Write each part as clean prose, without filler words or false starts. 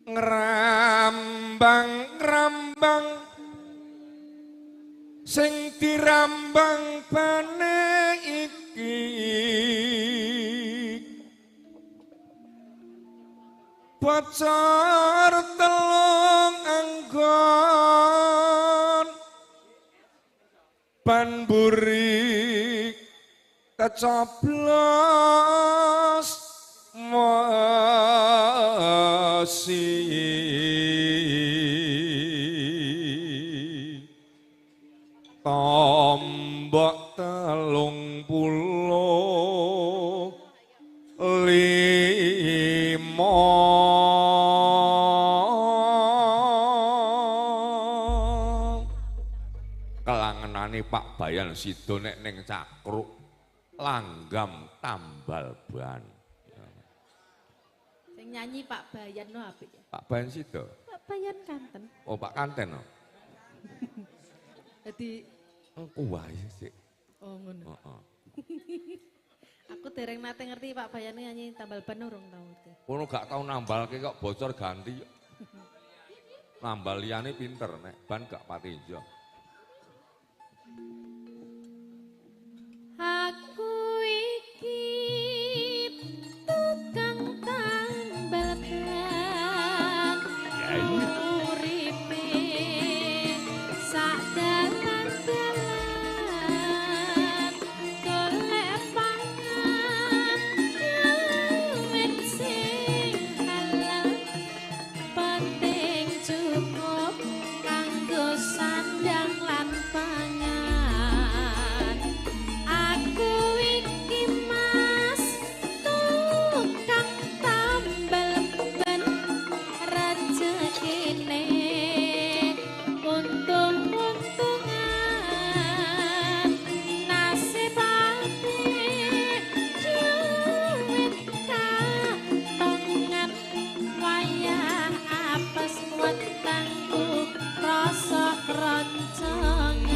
Ngrambang-ngrambang sing dirambang bane iki bocor telung anggon ban buri kecoblos wasi tombok 35. Kelangenane Pak Bayan Sido nek ning Cakruk langgam tambal ban. Sing nyanyi Pak Bayan no apik ya. Pak Bayan Sido. Pak Bayan Kanten. Oh, Pak Kanten no. Dadi engko wae sik. Oh ngono. Heeh. Aku dereng nate ngerti Pak Bayan nyanyi tambal ban urung tau. Kono gak tau nambalke kok bocor ganti. Nambal liyane pinter nek ban gak pati njo. Aku iki tukang tambal ban. Uripe sak dalan-dalan golek pangan duit sing halal penting cukup kanggo sandang lan pangan. Aku iki mas tukang tambal ban rejekine untung-untungan nasib apik duit katongan wayah apes wetengku rasa kroncongan.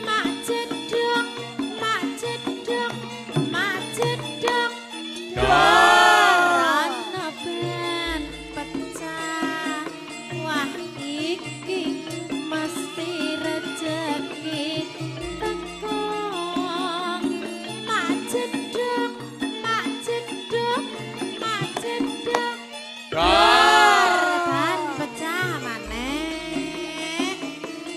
Mak jedok, mak jedok, mak jedok, dor ana ban pecah. Wah iki mesti rejeki teko. Mak jedok, mak jedok, mak jedok, dor ban pecah maneh.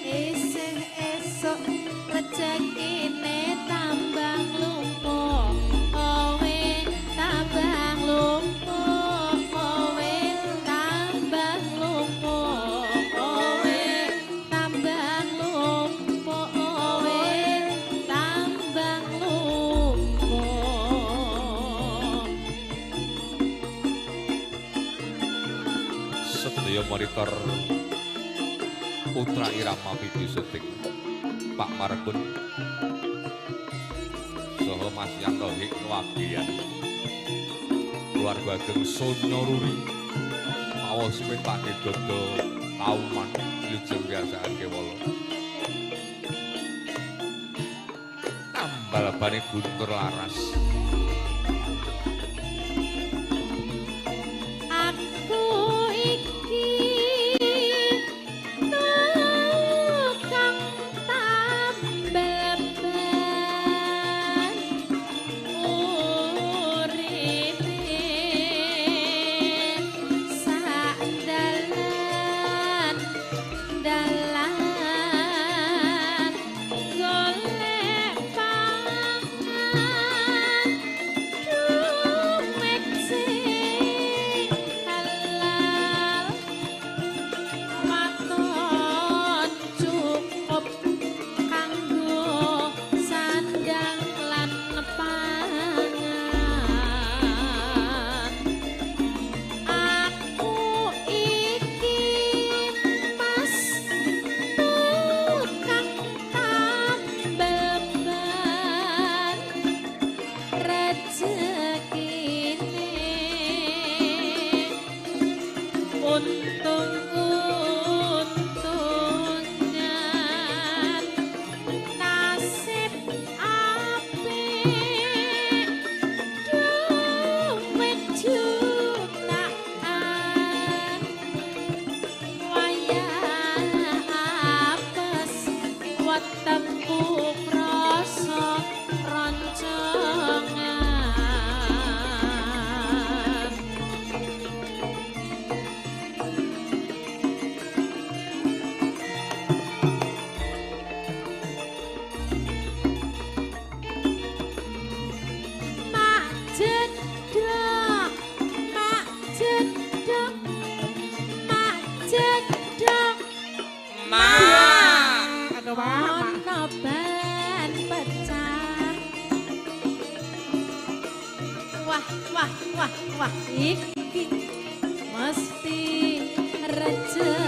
Isih esuk rejekine tambah lumpuh, kowe tambah lumpuh, kowe tambah lumpuh, kowe tambah lumpuh, kowe tambah lumpuh. Sedaya monitor Putra Irama Video Syuting Pak Margun saha Mas Yanto Hikwagian keluarga ageng Sonyoruri maosipun Pak Dodo Kauman wilujeng biasaan kewala tambal bane Guntur Laras. Aku iki tukang tambal ban uripe sak dalan dalan golek pangan Wah, wah, iki mesti rejeki.